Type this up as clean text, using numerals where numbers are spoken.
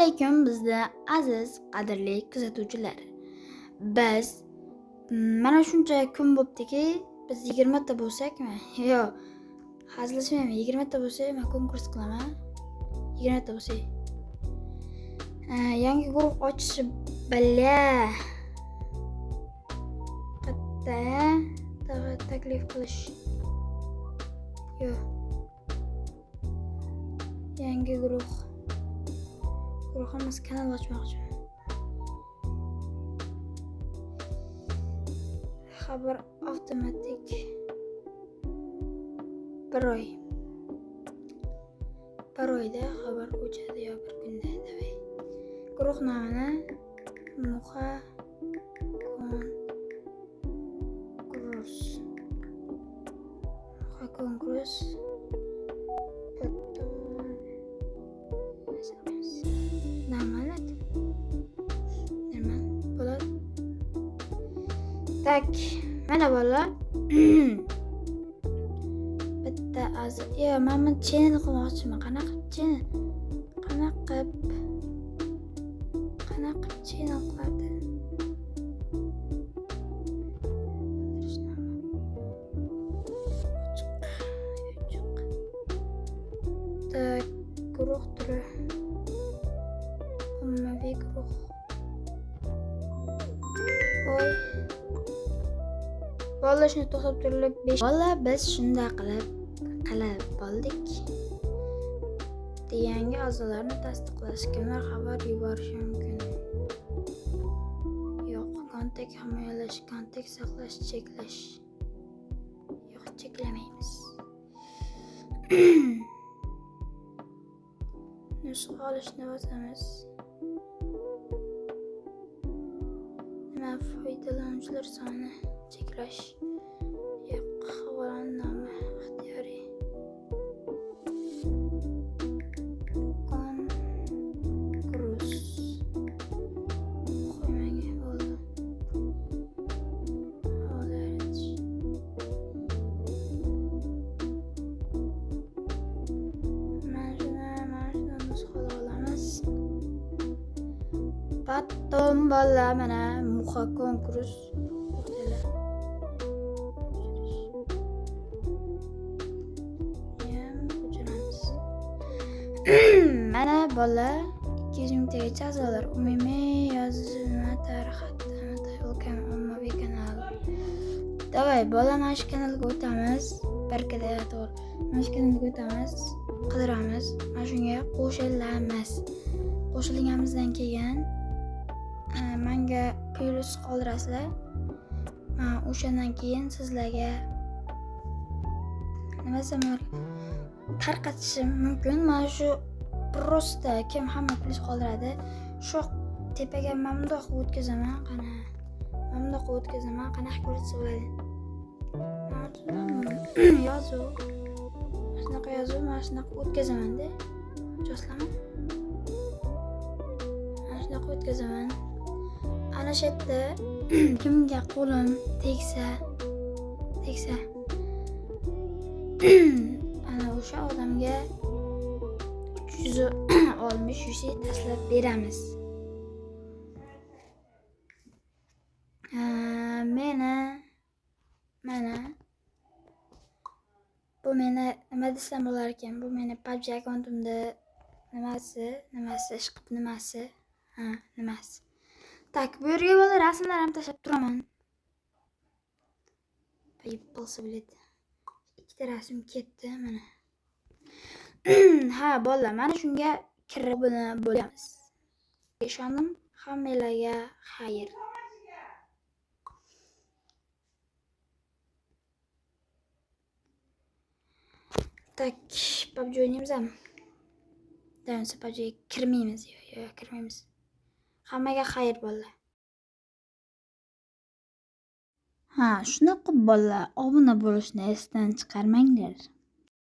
Alaykum bizni aziz, qadrli kuzatuvchilar. Biz mana shuncha kun bo'ptiki, biz 20 ta bo'lsakmi? Yo'q, hazillashmayman. 20 ta bo'lsak, men konkurs qilaman. 20 ta bo'lsak. Yangi guruh ochishi бля. Qayerda taklif qilish? Yo'q. Yangi guruh. Guruh emas, kanal ochmoqchiman. Xabar avtomatik bir oy. Bir oyda xabar o'chadi yo bir kunda. Давай. Guruh nomini Muha Konkurs. Muha Konkurs. Потом Нормально это? Нормально. Bo'ladi. Так, mana bolalar. Bitta a'zo. Yo, men buni channel qilmoqchiman. Qanaqa qilib channel? Qanaqa qilib channel qiladi? Bildirishnoma. Ochiq. Ochiq. Так, guruh turi. Ommaviy guruh. Voy. Bolalar, shuni to'xtab turilib 5 bola biz shunday qilib bo'ldik. Yangi a'zolarni tasdiqlash, kimlar xabar yuborishi mumkin? Yo'q, kontakt himoyalash, kontakt saqlash, cheklash. Yo'q, cheklamaymiz. Nusxa olishni bosamiz. Nima, foydalanuvchilar soni cheklash. Yo'q, havolani nomi ixtiyoriy. Konkurs. Qo'ymaga bo'ldi. Havola yaratish. Mana shuni nusxalab olamiz. Потом bolalar, mana Muha konkurs. To'xtanglar. Ham o'chiramiz. Mana bolalar, 200 mingtagacha a'zolar. Umumiy yozma tarixi ommaviy kanal. Давай, bola, mana shu kanalga o'tamiz. Barkada to'g'ri. Mana shu kanalga o'tamiz, qidiramiz. Mana shunga qo'shilamiz. Qo'shilganimizdan keyin menga plyus qoldirasizlar. Man o'shandan keyin sizlarga nima desam tarqatishim mumkin. Mana shu просто kim hamma plyus qoldiradi, shu tepaga mana bundoq qilib o'tkazaman. Qani, mana bundoq qilib o'tkazaman. Qanaqa ko'rsatsa bo'ladi? Mana yozuv. Mana shunaqa yozuv, mana shunaqa o'tkazaman-da. Joslama. Mana shunaqa o'tkazaman. Ana shu yerda kimga qo'lim tegsa ana o'sha odamga 360 UC tashlab beramiz. Meni mana bu meni nima desam bo'lar ekan? Bu meni PUBG akkauntimda nimasi, ishqib nimasi? Ha, nimasi. Так, bu yerga bola rasmlar ham tashlab turaman. Поебался, блядь. Ikkita rasm ketdi mana. Ha, bolalar, mana shunga kirib obuna bo'lamiz. Ishondim, hammanglarga xayr. Так, PUBG o'ynaymizmi? Doimsa PUBGga kirmaymiz. Yo'q, yo'q, kirmaymiz. Hammaga xayr, bolalar. Ha, shunaqa bolalar, obuna bo'lishni esdan chiqarmanglar.